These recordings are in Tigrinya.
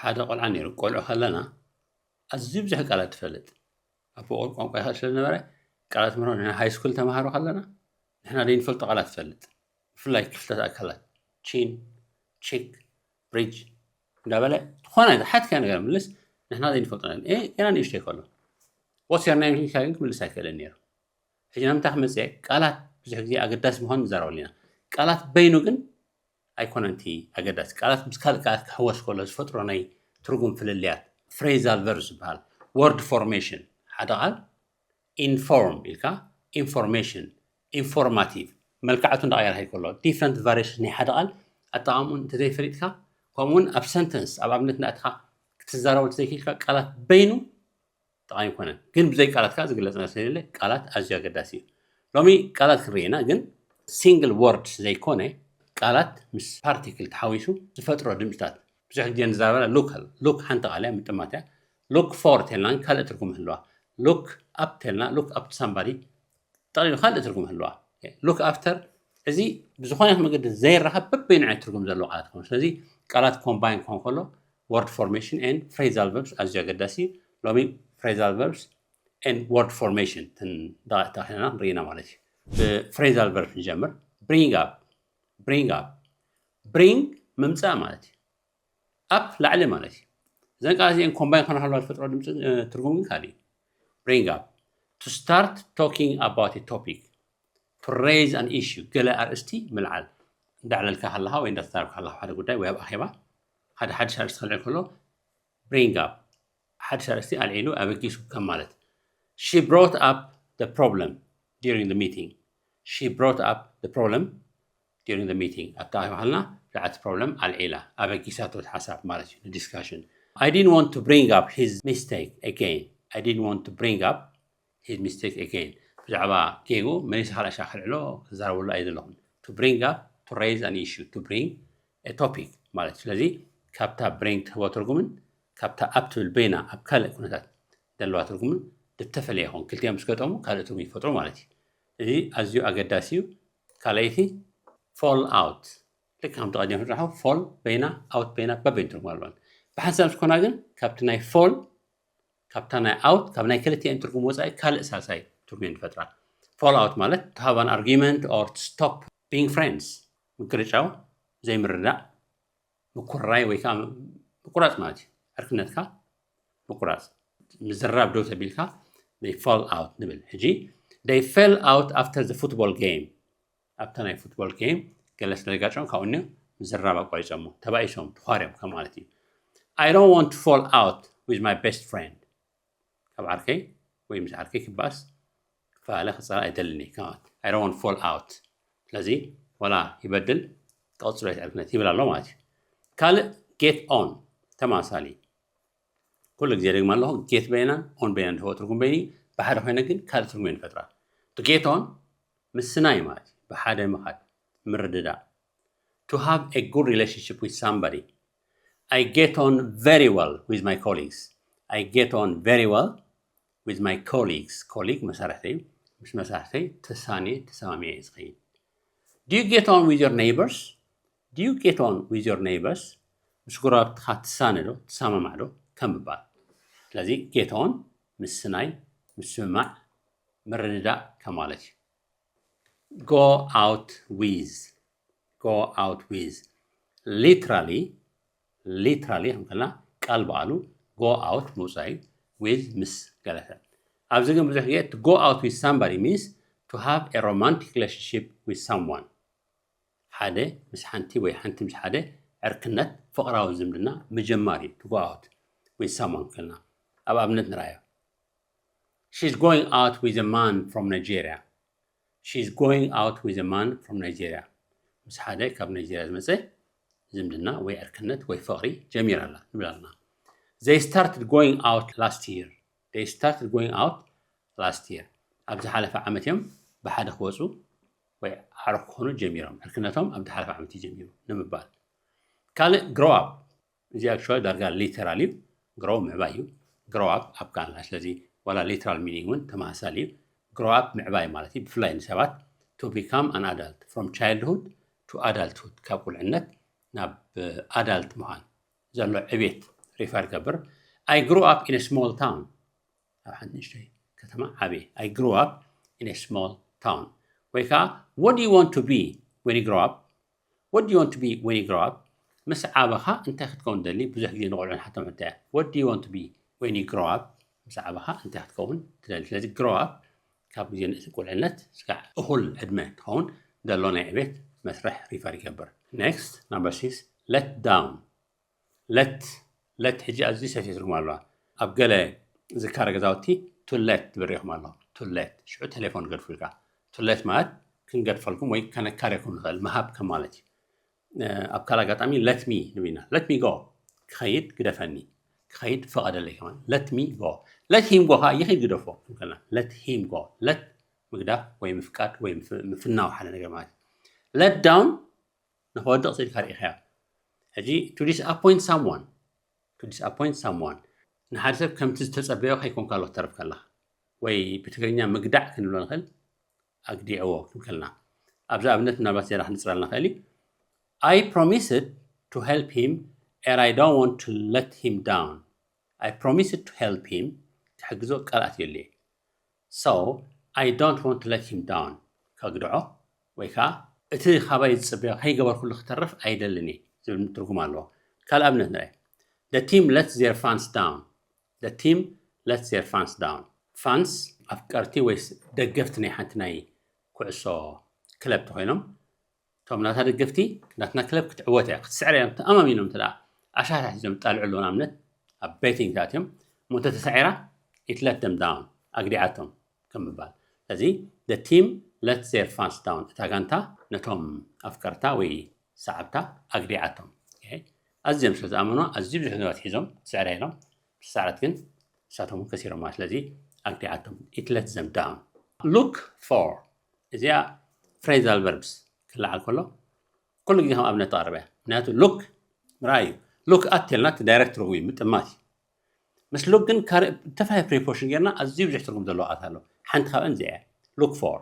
ሓደ ቆልዓ ነይሩ። ቆልዑ ከለና ኣዝዩ ብዙሕ ቃላት ትፈልጥ። ኣቦ ቆል ቋንቋ ይኽእል ስለ ዝነበረ ቃላት ምሮ ንሕና ሃይ ስኩል ተማሃሮ ከለና ንሕና ዘይንፈልጦ ቃላት ትፈልጥ። ብፍላይ ክፍልታት ኣካላት ቺን፣ ቺክ፣ ብሪጅ እንዳበለ ዝኾነ ሓትካ ነገር ምልስ ንሕና ዘይንፈልጦ ነገር። ኤ፣ ገና ንእሽተይ ከሎ። What's your name ኢልካ ግን ክምልስ ኣይክእልን ነይሩ። ሕጂ ናብ ምንታይ ክመጽእ እየ? ቃላት ብዙሕ ግዜ ኣገዳሲ ምዃኑ ንዛረበሉ ኢና። ቃላት በይኑ ግን ኣይኮነን እቲ ኣገዳሲ። ቃላት ምስ ካልእ ቃላት ክሕወስ ከሎ ዝፈጥሮ ናይ ትርጉም ፍልልያት፣ ፍሬዛል ቨርብ ዝበሃል፣ ወርድ ፎርሜሽን፣ ሓደ ቃል ኢንፎርም ኢልካ ኢንፎርሜሽን፣ ኢንፎርማቲቭ፣ መልክዓቱ እንዳቐየርካ ይከሎ፣ ዲፍረንት ቫሪሽን ናይ ሓደ ቃል ኣጠቓቕምኡ እንተዘይፈሊጥካ፣ ከምኡውን ኣብ ሰንተንስ፣ ኣብ ኣብነት እንዳእትኻ ክትዛረቦ እንተዘይክኢልካ፣ ቃላት በይኑ ጠቓሚ ኣይኮነን። ግን ብዘይ ቃላት ከኣ ዝግለጽ ነገር ስለዘየለ ቃላት ኣዝዩ ኣገዳሲ እዩ። ሎሚ ቃላት ክንርኢ ኢና፣ ግን ሲንግል ወርድ ዘይኮነ ቃላት ምስ ፓርቲክል ተሓዊሱ ዝፈጥሮ ድምጽታት። ብዙሕ ግዜ ንዛረበላ ሉክ፣ ሉክ ሓንቲ ቃል እያ፣ ምጥማት እያ። ሉክ ፎር ተልና ካልእ ትርጉም ህልዋ። ሉክ ኣፕ ተልና ሉክ ኣፕ ሳምባዲ ጠቕሊሉ ካልእ ትርጉም ህልዋ። ሉክ ኣፍተር እዚ ብዝኾነ ይኹን መገዲ ዘይራኸብ በበይኑ ዓይነት ትርጉም ዘለዎ ቃላት ክኾኑ። ስለዚ ቃላት ኮምባይን ክኾን ከሎ ወርድ ፎርሜሽን ኤንድ ፍሬዛል ቨርብስ ኣዝዩ ኣገዳሲ እዩ። ሎሚ ፍሬዛል ቨርብስ ኤንድ ወርድ ፎርሜሽን ተኺለና ንርኢና ማለት እዩ። ብፍሬዛል ቨርብ ንጀምር። ብሪንግ ኣፕ፣ ብሪንግ ኣፕ፣ ብሪንግ ምምፃእ ማለት እዩ። ኣፕ ላዕሊ ማለት እዩ። እዘን ቃላት እዚአን ኮምባይን ከነሃልዋ ዝፈጥሮ ድምፂ እ፣ ትርጉም ግን ካልእ እዩ። ብሪንግ ኣፕ፣ to start talking about a topic፣ to raise an issue፣ ገለ ኣርእስቲ ምልዓል። እንዳዕለልካ ከለኻ ወይ እንዳተዛረብካ ከለኻ ሓደ ጉዳይ ወይ ኣብ ኣኼባ ሓደ ሓድሽ ኣርእስቲ ከልዕል ከሎ ብሪንግ ኣፕ፣ ሓድሽ ኣርእስቲ ኣልዒሉ ኣበጊሱ ከም ማለት። She brought up the problem during the meeting. She brought up the problem during the meeting። ኣብታ ኣኼባ ከለና ብዛዕባ እቲ ፕሮብለም ኣልዒላ፣ ኣበጊሳቶ እቲ ሓሳብ ማለት እዩ፣ ንዲስካሽን። I didn't want to bring up his mistake again. I didn't want to bring up his mistake again። ብዛዕባ ጌጉ መሊሰ ካልኣሻ ከልዕሎ ክዛረበሉ ኣይደለኹን። To bring up፣ to raise an issue፣ to bring a topic ማለት እዩ። ስለዚ ካብታ ብሪንግ ትህቦ ትርጉምን ካብታ ኣፕ ትብል በይና ኣብ ካልእ ኩነታት ዘለዋ ትርጉምን ዝተፈለየ ይኸውን። ክልቲኦም ምስ ገጠሙ ካልእ ትርጉም ይፈጥሩ ማለት እዩ። እዚ ኣዝዩ ኣገዳሲ እዩ። ካልኣይቲ ፎል ኣውት፣ ልክ ከምቲ ቀዲም ዝረሓው ፎል በይና፣ ኣውት በይና፣ በበይኑ ትርጉም ኣለወን። ብሓንሳብ ዝኾና ግን ካብቲ ናይ ፎል፣ ካብታ ናይ ኣውት፣ ካብ ናይ ክልቲኤን ትርጉም ወፃኢ ካልእ ሳልሳይ ትርጉም እየን ዝፈጥራ። ፎል ኣውት ማለት to have an argument or to stop being friends፣ ምግርጫው፣ ዘይምርዳእ፣ ምኩርራይ ወይ ከዓ ምቁራፅ ማለት እዩ። ዕርክነትካ ምቁራፅ፣ ምዝራብ ደው ተቢልካ they fall out ንብል። ሕጂ they fell out after the football game፣ ኣብታ ናይ ፉትቦል ጌም ገለ ስለ ዘጋጨም ካብኡ እኒኦ ምዝራብ ኣቋሪፆሞ፣ ተባኢሶም፣ ተዃርዮም ከም ማለት እዩ። I don't want to fall out with my best friend፣ ካብ ዓርከይ ወይ ምስ ዓርከይ ክባኣስ ክፈላለ ክፃላእ ኣይደልን እየ ከም ማለት። I don't want to fall out። ስለዚ ዋላ ይበድል ክቕፅሎ ይትዕርክነት ይብል ኣሎ ማለት እዩ። ካልእ ጌት ኦን ተማሳሊ ኩሉ ግዜ ደግማ ኣለኹ። ጌት በይናን ኦን በይናን ዝህቦ ትርጉም በይኒ ብሓደ ኮይነ ግን ካልእ ትርጉም እየን ዝፈጥራ። To get on ምስናይ ማለት እዩ። ብሓደ ምኻድ፣ ምርድዳእ። To have a good relationship with somebody። I get on very well with my colleagues። I get on very well with my colleagues። ኮሊግ መሳርሕተይ እዩ። ምስ መሳርሕተይ ተሳንየ ተሰማሚዐ እየ ዝኸይድ። Do you get on with your neighbors? Do you get on with your neighbors? ምስ ጎረባብትኻ ትሳነ ዶ ትሰማማዕ ዶ ከም ምባል። ስለዚ ጌት ኦን ምስናይ፣ ምስምማዕ፣ ምርድዳእ ከማለት እዩ። Go out with፣ go out with። Literally፣ literally ከም ከልና ቃል በቃሉ go out ምውፃእ እዩ፣ with ምስ ገለ ሰብ። ኣብዚ ግን ብዙሕ ግዜ to go out with somebody means to have a romantic relationship with someone። ሓደ ምስ ሓንቲ ወይ ሓንቲ ምስ ሓደ ዕርክነት፣ ፍቕራዊ ዝምድና ምጅማር እዩ። To go out with someone ከልና ኣብ ኣብነት ንርኣዮ። She's going out with a man from Nigeria። She's going out with a man from Nigeria። ምስ ሓደ ካብ ናይጄርያ ዝመፀ ዝምድና ወይ ዕርክነት ወይ ፍቕሪ ጀሚራ ኣላ ንብል ኣለና። They started going out last year። They started going out last year። ኣብ ዝሓለፈ ዓመት እዮም ብሓደ ክወፁ ወይ ኣዕሩኽ ክኾኑ ጀሚሮም። ዕርክነቶም ኣብ ዝሓለፈ ዓመት እዩ ጀሚሩ ንምባል። ካልእ ግሮው ኣፕ፣ እዚ ኣክቹዋሊ ዳርጋ ሊተራል እዩ። ግሮው ምዕባይ እዩ። ግሮው ኣፕ ኣብ ካልና። ስለዚ ዋላ ሊተራል ሚኒንግ እውን ተመሳሳሊ እዩ። ግሮው ኣፕ ምዕባይ ማለት እዩ። ብፍላይ ንሰባት to become an adult፣ from childhood to adulthood፣ ካብ ቁልዕነት ናብ ኣዳልት ምዃን ዘሎ ዕቤት refer ይገብር። I grew up in a small town። ኣብ ሓንቲ ንእሽተይ ከተማ ዓብየ። I grew up in a small town። ወይ ከዓ what do you want to be when you grow up? What do you want to be when you grow up? ምስ ዓበኻ እንታይ ክትከውን ደሊ? ብዙሕ ግዜ ንቆልዑ ንሓቶም ሕቶ እያ። What do you want to be when you grow up? ምስ ዓበኻ እንታይ ክትከውን ትደሊ? ስለዚ grow up ካብ ግዜ ንእስ ቁልዕነት ስጋዕ እኹል ዕድመ ትኸውን ዘሎ ናይ ዕቤት መስርሕ refer ይገብር። Next number six let down። let let ሕጂ ኣዝዩ ሰፊሕ ትርጉም ኣለዋ። ኣብ ገለ ዝካረ ገዛውቲ to let ትብል ርኢኹም ኣለኹም። to let ሽዑ ቴሌፎን ገድፉ ኢልካ to let ማለት ክንገድፈልኩም ወይ ከነካርየኩም ንኽእል ምሃብ ከም ማለት እዩ። ኣብ ካልእ ኣጋጣሚ let me ንብል ኢና። let me go ክኸይድ ግደፈኒ፣ ክኸይድ ፍቐደለይ ከማን። let me go let him go ከዓ ይኸይድ ግደፎ ክንከልና let him go let ምግዳፍ ወይ ምፍቃድ ወይ ምፍናው ሓደ ነገር ማለት እዩ። let down ንኸወድቕ ስኢልካ ርኢኻዮ። ሕጂ to disappoint someone to disappoint someone ንሓደ ሰብ ከምቲ ዝተጸበዮ ከይኮንካሉ ክትተርፍ ከለኻ ወይ ብትግርኛ ምግዳዕ ክንብሎ ንኽእል ኣግዲዕዎ ክንከልና ኣብዚ ኣብነት ምናልባት ዝያዳ ክንጽረልና ንኽእል እዩ። I promised to help him and I don't want to let him down. I promised to help him ክሕግዞ ቃል ኣትየሉ እየ። So I don't want to let him down ከግድዖ ወይ ከዓ እቲ ካባይ ዝጽበዮ ከይገበርኩሉ ክተርፍ ኣይደልን እየ ዝብል ትርጉም ኣለዎ። ካልእ ኣብነት ንርአ። The team let their fans down. The team let their fans down. fans ኣፍቀርቲ ወይ ደገፍቲ ናይ ሓንቲ ናይ ኩዕሶ ክለብ ተኮይኖም እቶም ናታ ደገፍቲ ናትና ክለብ ክትዕወት እያ ክትስዕር እያ ተኣማሚኖም እንተ ኣሻታት ሒዞም ጣልዑ ኣለዎ ንኣብነት ኣብ ቤቲንግ ተኣትዮም እሞ እንተተሳዒራ it let them down ኣግዲዓቶም ከም ምባል። ስለዚ the team let their fans down እታ ጋንታ ነቶም ኣፍቀርታ ወይ ሰዓብታ ኣግዲዓቶም። ኣዝዮም ስለ ዝኣመኑ ኣዝዩ ብዙሕ ንብረት ሒዞም ክትስዕር ኢሎም ብሰዓረት ግን ንሳቶም ከሲሮማ ስለዚ ኣግዲዓቶም it let them down። look for እዚኣ phrasal verbs ክለዓል ከሎ ኩሉ ግዜ ከም ኣብነት ተቐርበ ምክንያቱ look ምርኣይ እዩ። look at ተልና እቲ direct ትርጉም እዩ ምጥማት እዩ። ምስ look ግን ካልእ ተፈላለየ preposition ጌርና ኣዝዩ ብዙሕ ትርጉም ዘለዎ ቃላት ኣሎ። ሓንቲ ካብአን እዚኣ እያ። look for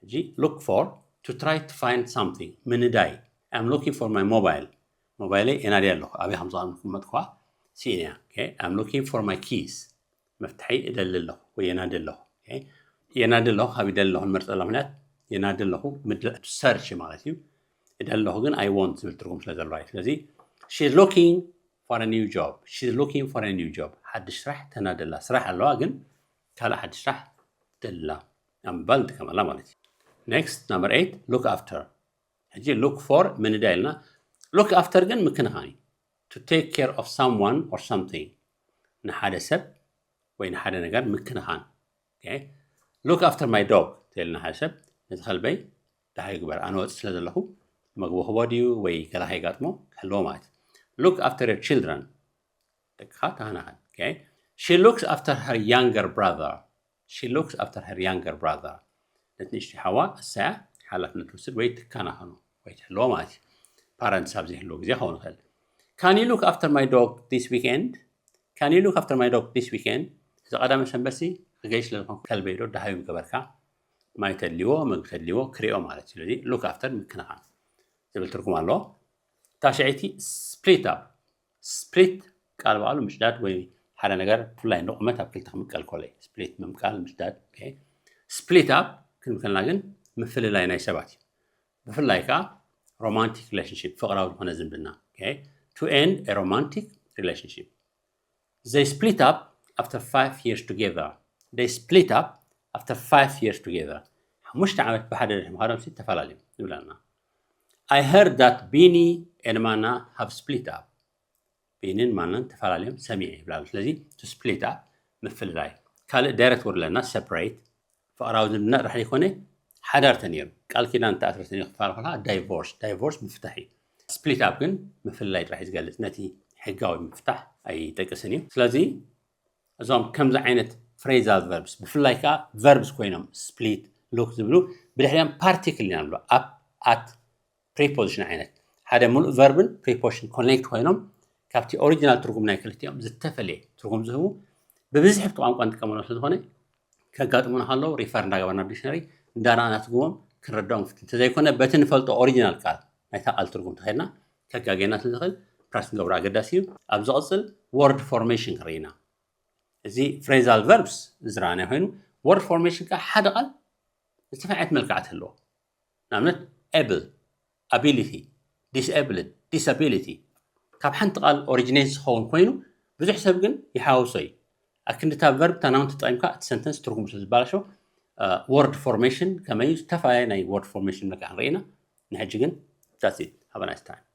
ሕጂ look for to try to find something ምንዳይ። I'm looking for my mobile ሞባይለይ የናዲ ኣለኹ ኣበይ ከም ዝቐመጥኩዋ ስኢነ እያ። I'm looking for my keys መፍትሐይ እደሊ ኣለኹ ወይ የናዲ ኣለኹ። የናዲ ኣለኹ ካብ ይደሊ ኣለኹ ንመርፅ ኣላ ምክንያት የናዲ ኣለኹ ምድላእ to search ማለት እዩ። እደሊ ኣለኹ ግን I want ዝብል ትርጉም ስለ ዘለዋ እዩ። ስለዚ she's looking for a new job she's looking for a new job ሓድሽ ስራሕ ተናዲ ኣላ ስራሕ ኣለዋ ግን ካልእ ሓድሽ ስራሕ ትደሊ ኣላ ኣብ ምባል ንጥቀመላ ማለት እዩ። next number eight look after ሕጂ look for ምንዳይ ኢልና look after ግን ምክንኻን እዩ። to take care of someone or something ንሓደ ሰብ ወይ ንሓደ ነገር ምክንኻን። look after my dog ተልና ሓደ ሰብ ነቲ ከልበይ ደሃይ ግበር ኣነ ወፅ ስለ ዘለኹ መግቢ ክቦ ድዩ ወይ ገላ ከይጋጥሞ ክሕልዎ ማለት እዩ። look after your children ደቅኻ ተኸናኸን። she looks after her younger brother she looks after her younger brother ነቲ ንእሽተይ ሓዋ እሳያ ሓላፍነት ትወስድ ወይ ትከናኸኖ ወይ ትሕልዎ ማለት እዩ። parents ኣብ ዘይህልዎ ግዜ ክኸውን ይኽእል። can you look after my dog this weekend can you look after my dog this weekend እዚ ቀዳመ ሰንበትሲ ክገይ ስለ ዝኾንኩ ከልበይ ዶ ደሃዩ ምገበርካ ማይ ተድልዎ መግቢ ተድልዎ ክሪኦ ማለት እዩ። ስለዚ look after ምክንኻን ዝብል ትርጉም ኣለዎ። ታሽዐይቲ split up split ቃል ባዕሉ ምጭዳድ ወይ ሓደ ነገር ብፍላይ ንቑመት ኣብ ክልተ ክምቀል ከሎ እዩ። split ምምቃል ምጭዳድ። split up ክንብል ከለና ግን ምፍልላይ ናይ ሰባት እዩ። ብፍላይ ከዓ romantic relationship ፍቕራዊ ዝኾነ ዝምድና to end a romantic relationship they split up after five years together they split up after five years together ሓሙሽተ ዓመት ብሓደ ድሕሪ ምኻዶም ሲ ተፈላለዮም ይብለና። I heard that Bini and Mana have split up ቢኒን ማናን ተፈላለዮም ሰሚዐ ይብላሉ። ስለዚ to split up ምፍልላይ። ካልእ direct word ኣለና separate ፍቕራዊ ዝምድና ጥራሕ ዘይኮነ ሓዳር ተነይሩ ቃል ኪዳን ተኣስረ ተነይሩ ክትፋል ከለካ divorce divorce ምፍታሕ እዩ። split up ግን ምፍልላይ ጥራሕ እዩ ዝገልፅ ነቲ ሕጋዊ ምፍታሕ ኣይጠቅስን እዩ። ስለዚ እዞም ከምዚ ዓይነት phrasal verbs ብፍላይ ከዓ verbs ኮይኖም split look ዝብሉ ብድሕሪኦም particle ኢና ንብሎ up at preposition ዓይነት ሓደ ሙሉእ verb ን preposition connect ኮይኖም ካብቲ original ትርጉም ናይ ክልቲኦም ዝተፈለየ ትርጉም ዝህቡ ብብዝሒ ብቲ ቋንቋ ንጥቀመሎም ስለዝኾነ ከጋጥሙና ከለዉ refer እንዳገበርና ብ dictionary እንዳረኣና ትርጉሞም ክንረድኦም ንፍትን እንተዘይኮነ በቲ ንፈልጦ original ቃል ናይታ ቃል ትርጉም ተኸድና ከጋገየና ስለዝኽእል ፕራክቲስ ንገብሮ ኣገዳሲ እዩ። ኣብ ዝቕፅል word formation ክንርኢ ኢና። እዚ phrasal verbs ዝረኣናዮ ኮይኑ word formation ከዓ ሓደ ቃል ዝተፈዓት መልክዓት ኣለዎ። ንኣብነት able፣ ability፣ disabled፣ disability ካብ ሓንቲ ቃል originate ዝኸውን ኮይኑ ብዙሕ ሰብ ግን ይሓውሶ እዩ። ኣክንዲታ verb እታ noun ተጠቂምካ እቲ sentence ትርጉም ስለ ዝበላሾ word formation ከመይ ዝተፈላለዩ ናይ word formation መክዓ ንርኢ ኢና። ንሕጂ ግን that's it. Have a nice time.